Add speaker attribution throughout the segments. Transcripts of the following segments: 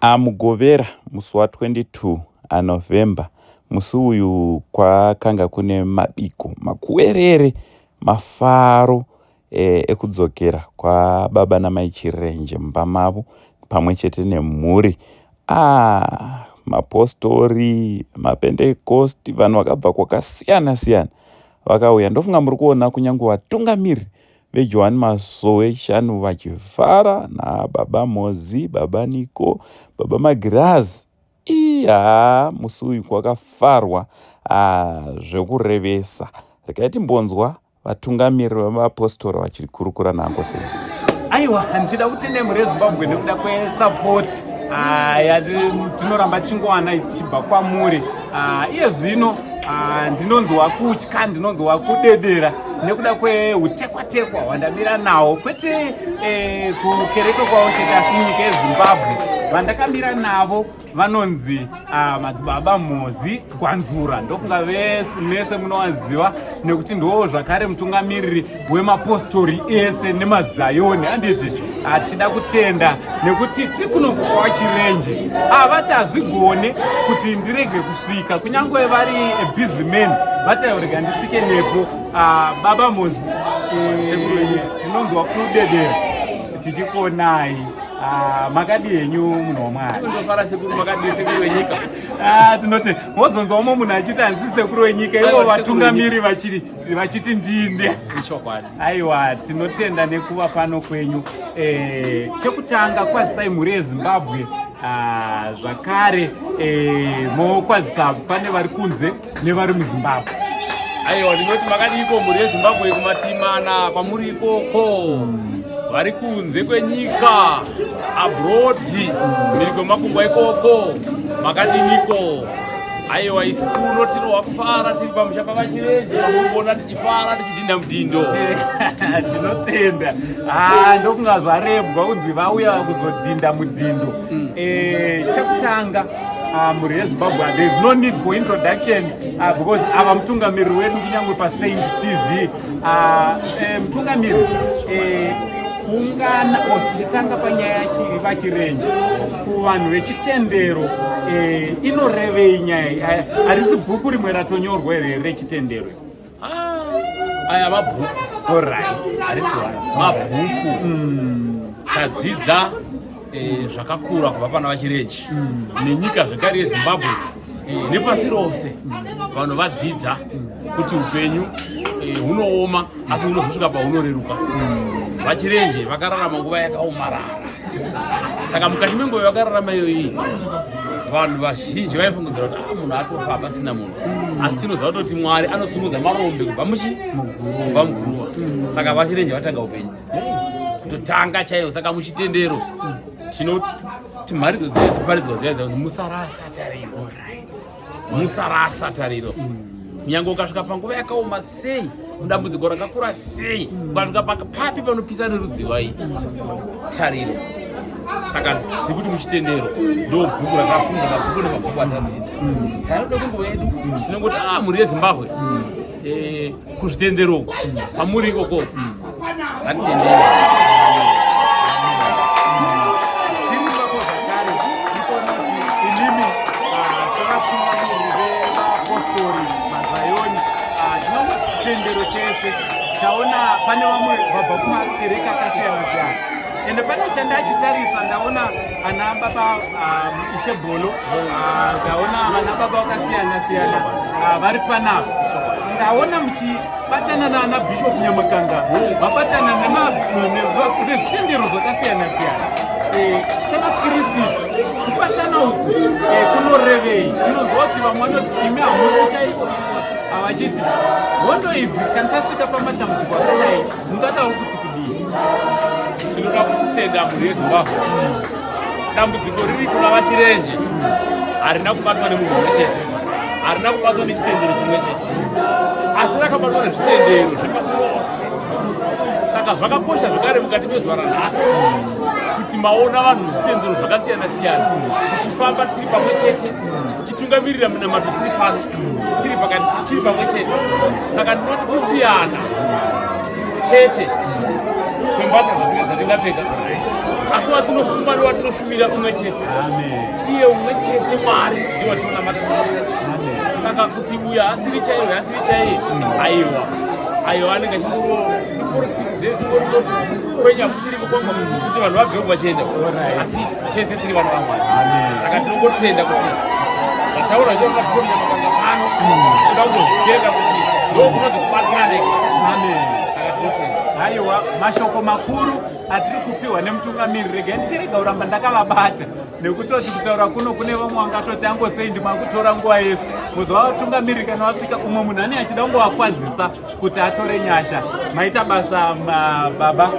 Speaker 1: A Mugovera musi wa 22 November musi uyu kwakanga kune mabiko makuwerere mafaro e, ekudzokera kwababa namai Chirenje mumba mavo pamwe chete nemhuri. Ah, mapostori, mapentekosti, vanhu vakabva kwakasiyana siyana vakauya. Ndofunga muri kuona kunyange vatungamiri veJohani Masowe Shanu vachifara nababa Mozi, baba Niko, baba Magirazi. Iya, musi uyu kwakafarwa ah, zvekurevesa. Regai timbonzwa vatungamiriri vemapostori vachikurukura naAnko Sei.
Speaker 2: Aiwa, ndichida kutenda mhuri yeZimbabwe nekuda kwesapoti ah, tinoramba tichingowana tichibva kwamuri. Ah, iye zvino ah, ndinonzwa kutya, ndinonzwa kudedera nekuda kweutekwatekwa hwandamira nawo, kwete eh, kukereke kwavo chete, asi nyika yeZimbabwe vandakamira navo vanonzi uh, madzibaba Mozi Gwanzura. Ndofunga vese mese munovaziva nekuti ndo zvakare mutungamiriri wemapostori ese nemazayoni, handiti? Hatida kutenda nekuti tiri kuno kwaChirenje. Avati ah, hazvigone kuti ndirege kusvika, kunyange vari a busy man, vati rega ndisvike nepo. Ah, baba Mozi, eh, tinonzwa kudedera tichikuonai. Ah, makadii henyu munhu wamwari?
Speaker 3: Ndofara sekuru, makadii sekuru wenyika?
Speaker 2: Ah, tinoti wozonzwa umwe munhu achiti handisi sekuru wenyika, ivo vatungamiri vachiri vachiti ndine.
Speaker 3: Ichokwadi.
Speaker 2: Aiwa, tinotenda nekuva pano kwenyu. Eh, chekutanga kwazisai mhuri yeZimbabwe. Ah, zvakare eh, mokwazisa pane vari kunze nevari muZimbabwe.
Speaker 3: Aiwa, ndinoti makadiiko mhuri yeZimbabwe kumatimana kwamuri ikoko, vari kunze kwenyika, abroad, mhiri kwemakungwa ikoko, makadiniko? Aiwa, isu kuno tinowafara, tiri pamusha paVaChirenje pamuri kuona tichifara tichidhinda mudhindo.
Speaker 2: Tinotenda. Ah, ndofunga zvarebwa kunzi vauya kuzodhinda mudhindo. Eh, chekutanga mhuri yeZimbabwe, there is no need for introduction because ava mutungamiriri wedu kunyange paSaint TV. Eh, mutungamiriri, eh, kuungana or tichitanga panyaya vaChirenje kuvanhu vechitendero, eh, inorevei nyaya? Harisi bhuku rimwe ratonyorwa here rechitendero?
Speaker 3: Aya mabhuku. Mabhuku. Tadzidza zvakakura kubva pana vaChirenje nenyika zvekare yeZimbabwe nepasi rose. Vanhu vadzidza kuti upenyu hunooma asi hunozosvika pahunoreruka. VaChirenje vakararama nguva yakaomarara, saka mukati menguva yakararama iyoyi vanhu vazhinji vaifungidzira kuti ah, munhu atofa, hapasina munhu, asi tinoziva kutoti Mwari anosimudza marombe kubva muchi kubva muguruva. Saka vaChirenje vatanga upenyu kutotanga chaiyo. Saka muchitendero tinoti mharidzo dziya dziparidzwa dziya dzakuti musarasa tariro, musarasa tariro, kunyange ukasvika panguva yakaoma sei, dambudziko rakakura sei, ukasvika papi panopisa nerudzivai, tariro. Saka sekuti muchitendero ndo bhuku rakafunda, mabhuku nemabhuku atadzidza tainoda kunguva yedu. Tinongoti a mhuri yeZimbabwe, kuzvitendero kwamuri ikoko, ngatitendere.
Speaker 2: Tiri ipapo zvakare, tikuona kuti imimi sevatungamiriri vevapostori mazayoni, tinongoti chitendero chese chaona pane vamwe vabva kumakereke akasiyana siyana, ende pane chandachitarisa, ndaona ana baba Ishe Bholo, ndaona vana baba vakasiyana siyana vari panapa. Taona muchibatana naana Bishop Nyamakanga, vabatana nezvitendero zvakasiyana siyana. Semakirisitu kubatana uku kunorevei? Tinonzwa kuti vamwe vanoti imi hamusi chaiko, avachiti hondo idzi kana tasvika pamatambudziko akadai, mungadawo kuti kudii?
Speaker 3: Tinoda kutenda mhuri yeZimbabwe. Dambudziko riri kuna vaChirenje harina kubatwa nemunhu mumwe chete, harina kubatwa nechitendero chimwe chete, asi rakabatwa nezvitendero zvepasi rose. Saka zvakakosha zvekare mukati mezuva ranhasi kuti maona vanhu vezvitendero zvakasiyana siyana tichifamba tiri pamwe chete, tichitungamirira minamato tiri pano, tiri pakati, tiri pamwe chete. Saka ndinoti kusiyana chete kwembatya dzatingapfeka. Asi watinosumba newatinoshumira umwe chete. Iye umwe chete Mwari ndiye watinonamata tose. Saka kuti uyo asiri chaiye, uyo asiri chaiye, aiwa. Aiwa anenge achingoro politics dzechingoro kwenya kusiri kukwangwa kuti vanhu vabve vachienda. Asi tese tiri vana vaMwari. Saka tinongotenda kuti zvataura zvino mapfumbi makanga pano. Toda kungozvitenda kuti ndokunonzi kubatsirana.
Speaker 2: Amen.
Speaker 3: Saka tinotenda.
Speaker 2: Aiwa, mashoko makuru atiri kupiwa nemutungamiriri. Regai ndichirega kuramba ndakavabata nekutoti kutaura kuno kune vamwe vangatoti angosei ndimakutora nguva yese. Muzuva vatungamiriri kana vasvika, umwe munhu ane achida kungovakwazisa kuti atore nyasha. Maita basa baba,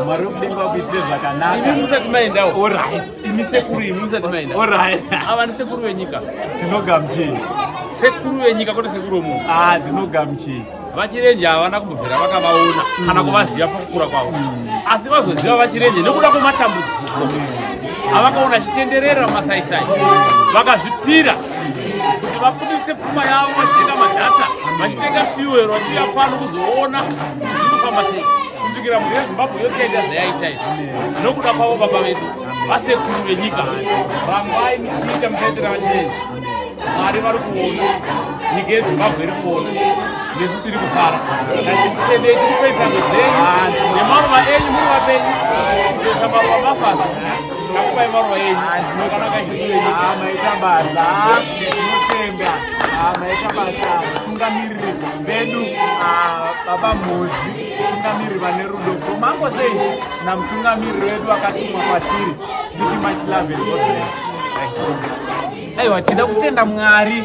Speaker 2: Mwari wekudenga vakuitire zvakanaka.
Speaker 3: Imi musati maendawo.
Speaker 2: All right.
Speaker 3: Imi sekuru, imi musati maenda.
Speaker 2: All right.
Speaker 3: Ava ndi sekuru venyika.
Speaker 2: Tinogamuchira.
Speaker 3: Sekuru venyika kwete sekuru wemunhu.
Speaker 2: Ndinogamuchira.
Speaker 3: VaChirenje havana kumbobvira vakavaona kana kuvaziva pakukura kwavo, asi vazoziva VaChirenje nekuda kwematambudziko avakaona achitenderera mumasaisai, vakazvipira kuti vabuditse pfuma yavo vachitenga madhata, vachitenga fuel, vachiuya pano kuzoona kuti zviri kufamba sei kusvikira mhuri yeZimbabwe yose yaita zvayaita izvi nokuda kwavo. Baba vedu vasekuru venyika, rambai muchiita, musaitira VaChirenje. Mwari vari kuona, nyika yeZimbabwe iri kuona, nesu tiri kufara. Ngatitendei, tiri kuisa dzenyu nemaruva enyu. Muri vapenyu, kuisa maruva mafasa, takupai maruva enyu akanaka, sekuru venyika.
Speaker 2: Maita basa, tinotenda. Maita basa mutungamiriri vedu, baba Mhozi, mutungamiriri vane rudo. From Angosei namutungamiriri wedu akatumwa kwatiri, tichiti much love and God bless. Aiwa, tida kutenda Mwari.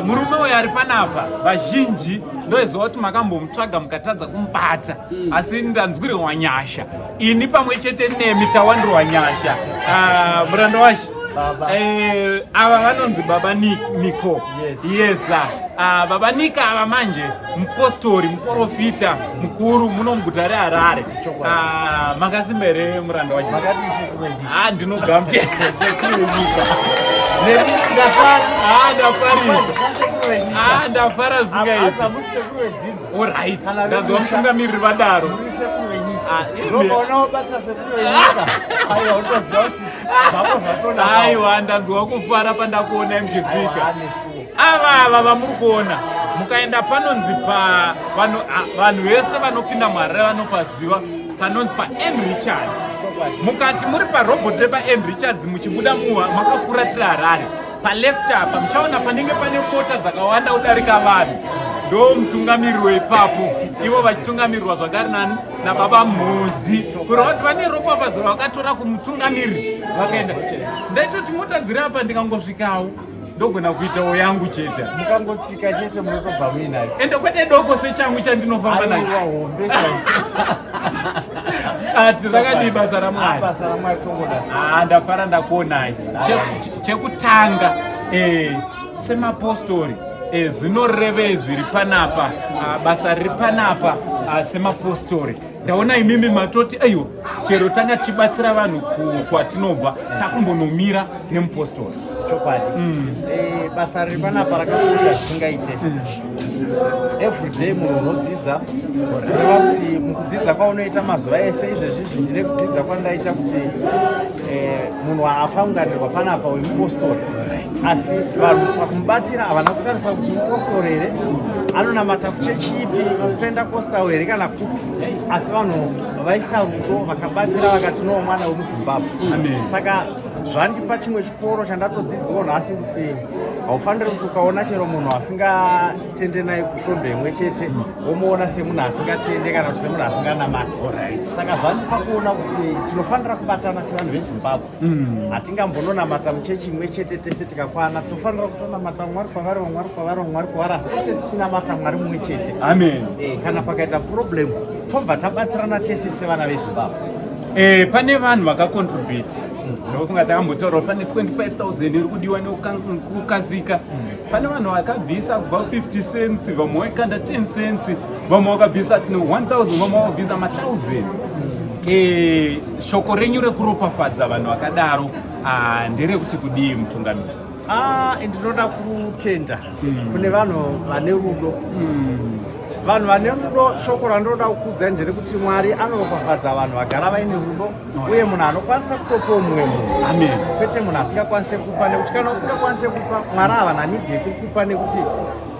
Speaker 2: Murume uyu ari panapa, vazhinji ndoziva kuti makambomutsvaga mukatadza kumubata, asi ndanzwirwa nyasha ini pamwe chete nemi tawandirwa nyasha. Muranda washe.
Speaker 4: Baba.
Speaker 2: Ava vanonzi baba Niko.
Speaker 4: Yes.
Speaker 2: Yes, baba Nika ava manje mupostori, muprofita mukuru muno muguta reHarare.
Speaker 4: Chokwadi.
Speaker 2: Makasimba here, muranda wacho?
Speaker 4: Makadii, sekuru venyika?
Speaker 2: Ndinogamuchira.
Speaker 4: Sekuru venyika. Nemi ndafara.
Speaker 2: Ndafarisa.
Speaker 4: Sekuru venyika.
Speaker 2: Ndafara zvisingaiti.
Speaker 4: Hanzi hamusi sekuru vedzinza.
Speaker 2: Alright.
Speaker 4: Kana
Speaker 2: Ndanzwa
Speaker 4: vemusha.
Speaker 2: mutungamiriri vadaro.
Speaker 4: Muri sekuru venyika.
Speaker 2: Imi.
Speaker 4: Unoona wabata sekuru venyika. Aiwa, unotoziva kuti zvako zvatonaka.
Speaker 2: Aiwa, ndanzwa kufara pandakuonai muchisvika.
Speaker 4: Nesuwo.
Speaker 2: Ava vamuri kuona, mukaenda panonzi pa vanhu, vanhu vese vanopinda muHarare vanopaziva panonzi paN Richards.
Speaker 4: Chokwadi.
Speaker 2: Mukati muri parobot repaN Richards, muchibuda muwa makafuratira Harare, paleft apa muchaona panenge pane mota dzakawanda kudarika vanhu. Ndo mutungamiriri weipapo, ivo vachitungamirirwa zvakare nani? Nababa Mhozi, kureva kuti vane ropafadzo ravakatora kumutungamiriri vakaenda. Ndaitoti mota dziri apa, ndikangosvikawo ndogona kuitawo yangu chete.
Speaker 4: Mukangotsika chete munotobva muinayo.
Speaker 2: Ende kwete doko sechangu chandinofamba
Speaker 4: Aiwa,
Speaker 2: nacho.
Speaker 4: Hombe chaiyo.
Speaker 2: Ati rakadii basa raMwari?
Speaker 4: Basa raMwari tongoda.
Speaker 2: Ndafara ndakuonai. Chekutanga, semapostori, zvinorevei zviri panapa? Basa riri panapa, semapostori ndaona imimi matoti aiwa, chero tanga tichibatsira vanhu kwatinobva, takumbonomira nemupostori.
Speaker 4: Chokwadi. Basa riri panapa rakakosha zvisingaite. Everyday munhu unodzidza, kureva kuti mukudzidza kwaunoita mazuva ese izvezvizvi, ndine kudzidza kwandaita kuti munhu akaunganirwa panapa wemupostori, asi vanhu pakumubatsira havana kutarisa kuti mupostori here, anonamata kuchechi ipi, Pentecostal here kana kupi, asi vanhu vaisa rudo vakabatsira, vakati no, mwana wemuZimbabwe.
Speaker 2: Amen.
Speaker 4: Saka zvandipa chimwe chikoro chandatodzidzawo nhasi kuti haufaniri kuti ukaona chero munhu asingatende naye kusvondo imwe chete womuona semunhu asingatende kana kuti semunhu asinganamati. Saka zvandipa kuona kuti tinofanira kubatana sevanhu veZimbabwe. Hatingambononamata muchechi imwe chete tese tikakwana. Tofanira kutonamata Mwari kwavari, Mwari kwavari, Mwari kwavari, asi tese tichinamata Mwari mumwe chete.
Speaker 2: Amen.
Speaker 4: Kana pakaita problem tobva tabatsirana tese sevana veZimbabwe.
Speaker 2: Pane vanhu vakacontribute, zvofunga takambotaurawo, pane 25,000 iri kudiwa nekukasika. Pane vanhu vakabvisa kubva 50 cents, vamwe vaikanda 10 cents, vamwe vakabvisa 1000, vamwe vakabvisa ma1000. Shoko renyu rekuropafadza vanhu vakadaro, nderekuti kudii, mutungamiri?
Speaker 4: Ah, ndinoda kutenda kune vanhu vane rudo. Vanhu vane rudo, shoko randinoda kukuudzai nderekuti Mwari anoropafadza vanhu vagara vaine rudo uye munhu anokwanisa kutopawo mumwe munhu.
Speaker 2: Amen.
Speaker 4: Kwete munhu asingakwanise kupa, nekuti kana usingakwanise kupa, Mwari havana need yekukupa nekuti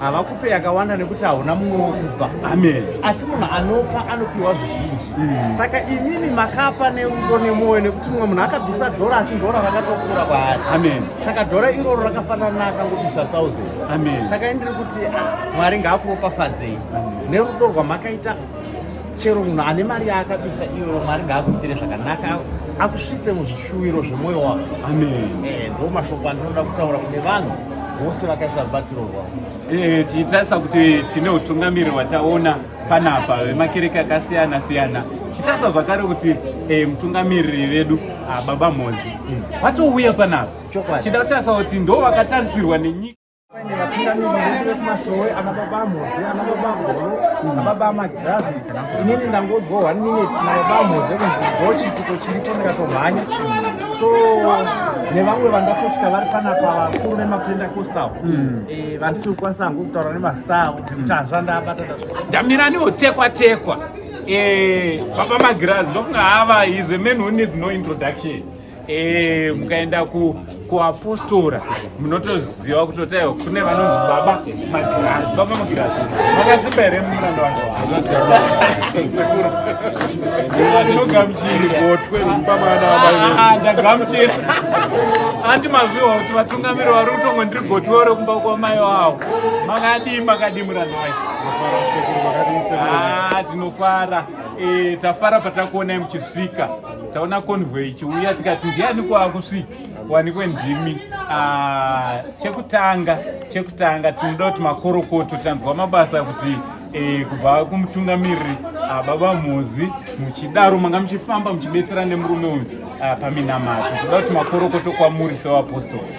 Speaker 4: havakupe yakawanda nekuti hauna mumwe wokupa.
Speaker 2: Amen.
Speaker 4: Asi munhu anopa anopiwa zvizhinji. Saka imimi makapa nerudo nemwoyo nekuti mumwe munhu akabvisa dhora asi dhora rakatokura kwaari.
Speaker 2: Amen.
Speaker 4: Saka dhora iroro rakafanana naakangobvisa 1000.
Speaker 2: Amen.
Speaker 4: Saka indiri kuti Mwari ngaakuropafadzei nerudo rwamakaita. Chero munhu ane mari yaakabisa iyoyo, Mwari ngaakuitire zvakanaka, akusvitse muzvishuwiro zvemwoyo wako.
Speaker 2: Amen.
Speaker 4: Ndo mashoko andinoda kutaura kune vanhu vose vakaisa rubatsiro rwavo.
Speaker 2: Tichitarisa kuti tine utungamiri hwataona panapa vemakereke akasiyana siyana, tichitarisa zvakare kuti mutungamiriri vedu Baba Mhozi vatouya panapa, tichida kutarisa kuti ndo vakatarisirwa nenyika.
Speaker 4: Paine vatungamiri vedu vekumasowe, ana baba Mhozi, ana baba Golo, ana baba Magirazi. Inini ndangonzwa 1 minute nababa Mhozi kunzi ndo chiitiko chiripo, ndikatomhanya. So nevamwe vandatosvika vari panapa, vakuru vemaPentecostal, vandisiri kukwanisa hangu kutaura nemazita avo nekuti hanzva ndabata.
Speaker 2: Ndamira neotekwa tekwa. Baba Magirazi, ndofunga hava is a man who needs no introduction. Mukaenda kuapostora munotoziva kuti otaiwa kune vanonzi Baba Magirazi. Baba Magirazi, makasimba here muranda wangu? Ndinogamuchira. Ndagamuchira. Andi mazviwa kuti vatungamiri vari kutongo ndiri gotwe rekumba kwamai wavo. Makadii, makadii muranda wacho? Tinofara. Tafara patakuonai muchisvika. Taona convoy ichiuya tikati ndiani kwaakusvika, wanikwe ndimi. Chekutanga tinoda kuti makorokoto. Tanzwa mabasa kuti kubva kumutungamiriri Baba Mhozi muchidaro manga muchifamba muchibetsera nemurume uyu paminamato. Toda kuti makorokoto kwamuri sevapostori.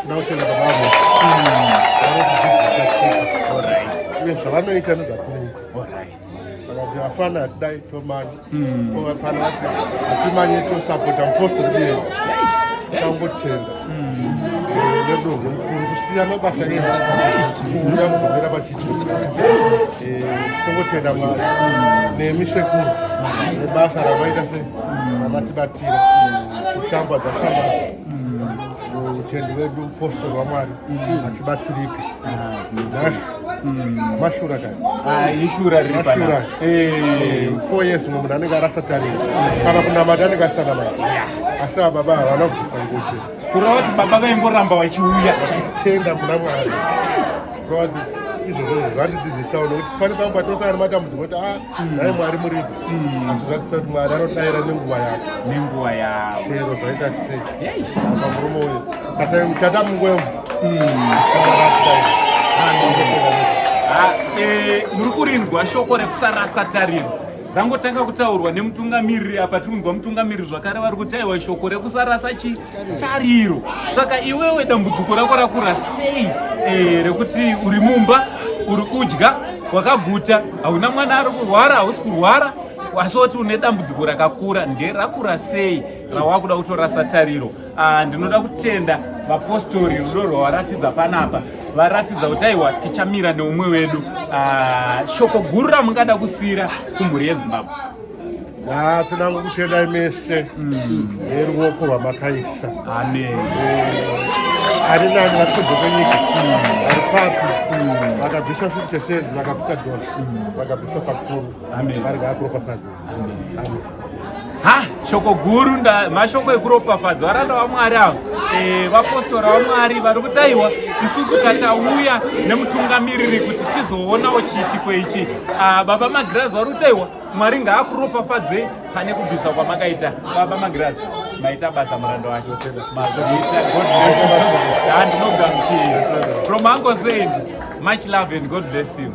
Speaker 5: Tinotenda baba Mhozi, vanotidzidzisa tsika uye zvavanoita nezvatinoita. Vakati vafana hatidai tomanya, vafana vati hatimanye, tosapota mupostori biyedu. Tangotenda nerudo rwemukuru kusiya mabasa ese kuuya kuzomira pachiitiko. Tinongotenda Mwari nemi sekuru nebasa ramaita se ramatibatira kushambadza shambadza mutendi wedu mupostori waMwari achibatsirika nhasi. Mashura
Speaker 2: kai. Ishura riri
Speaker 5: pana 4 years mumwe munhu anenge arasa tariro kana kunamata anenge asisanamata, asi ababa havana kubvisa ngoche.
Speaker 2: Kureva kuti baba vaingoramba vachiuya.
Speaker 5: Vachitenda muna Mwari. Kureva kuti izvozvo zvandidzidzisawo nekuti pane pamwe patinosangana nematambudziko kuti a nhai Mwari muripo, asi zvatisa kuti Mwari anodayira nenguva yake.
Speaker 2: Nenguva yavo.
Speaker 5: Chero zvaita sei, apa murume uyu chata mungwemvu.
Speaker 2: Muri kurinzwa shoko rekusarasa tariro rangotanga kutaurwa nemutungamiriri apa. Tiri kunzwa mutungamiriri zvakare vari kuti aiwa, shoko rekusarasa chi tariro. Saka iwewe dambudziko rako rakura sei, rekuti uri mumba, uri kudya wakaguta, hauna mwana ari kurwara, hausi kurwara, asi woti une dambudziko rakakura, nderakura sei rawakuda kutorasa tariro? Ndinoda kutenda vapostori rudo rwavaratidza panapa. Varatidza kuti aiwa, tichamira neumwe wedu. Shoko guru ramungada kusiyira kumhuri yeZimbabwe?
Speaker 5: Toda kutendai mese neruoko rwamakaisa.
Speaker 2: Amen.
Speaker 5: Ari nani vari kunze kwenyika, vari papi, vakabvisa 50 cents, vakabvisa dhola, vakabvisa pakuru.
Speaker 2: Amen.
Speaker 5: Vari ngaakuropafadze. Amen.
Speaker 2: Ha, shoko guru mashoko ekuropafadza varanda vaMwari ava. Vapostora vaMwari vari kuti aiwa, isusu katauya nemutungamiriri kuti tizoonawo chiitiko ichi. Baba Magirazi vari kuti aiwa, Mwari ngaakuropafadzei pane kubvisa kwamakaita. Baba Magirazi, maita basa muranda wake. Maita. God bless you. Ndinogamuchira from Uncle Saint. Much love and God bless you.